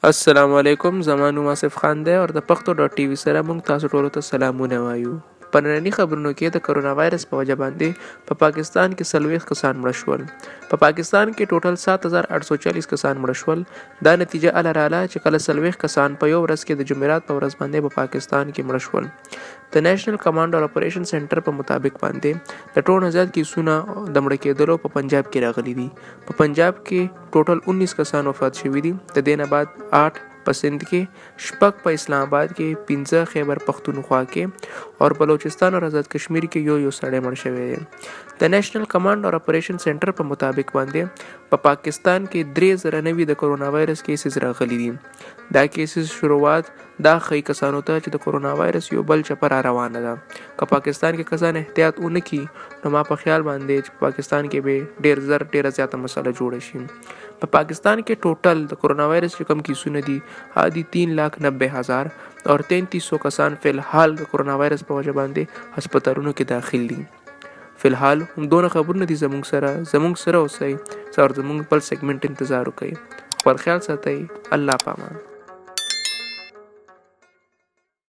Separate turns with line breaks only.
السلام علیکم، زما نوم آصف خان دی او د پښتو ډاټ ټي وي سره موږ تاسو ټولو ته سلامونه وایو. په ننني خبرونو کې د کرونا وایرس په وجه باندې په پاکستان کې 40 کسان مړه شول. په پاکستان کې ټوټل 7840 کسان مړه شول. دا نتیجه اله راله چې کله 40 کسان په یو ورځ کې د جمعرات په ورځ باندې په پاکستان کې مړه شول. د نېشنل کمانډ اور اپریشن سنټر په مطابق باندې د ټولو نه زیات کیسونه د مړه کېدلو په پنجاب کې راغلي دي. په پنجاب کې ټوټل 19 کسان وفات شوي دي. د دې نه بعد 8 په سند کې، 6 په اسلام آباد کې، 5 خیبر پښتونخوا کې او بلوچستان او آزاد کشمیر کې یو یو سړی مړ شوی دی. د نېشنل کمانډ اور اپریشن سنټر په مطابق باندې په پاکستان کې 3090 د کرونا وایرس کیسز راغلي دي. دا کیسز شروعات دا ښيي کسانو ته چې د کرونا وایرس یو بل چپه را روانه ده. که پاکستان کې کسان احتیاط ونه کړي نو ما په خیال باندې چې په پاکستان کې به ډیر زر ډیره زیاته مسله جوړه شي. په پاکستان کې ټوټل د کرونا وایرس چې کوم کیسونه دي هغه دي 3,90,000 او 3300 کسان فی الحال د کرونا وایرس په وجه باندې هسپتالونو کې داخل دي. فی الحال هم دونه خبرونه دي زموږ سره. زموږ سره اوسئ او زموږ بل سیګمنټ انتظار وکړئ. خپل خیال ساتئ. الله پامان.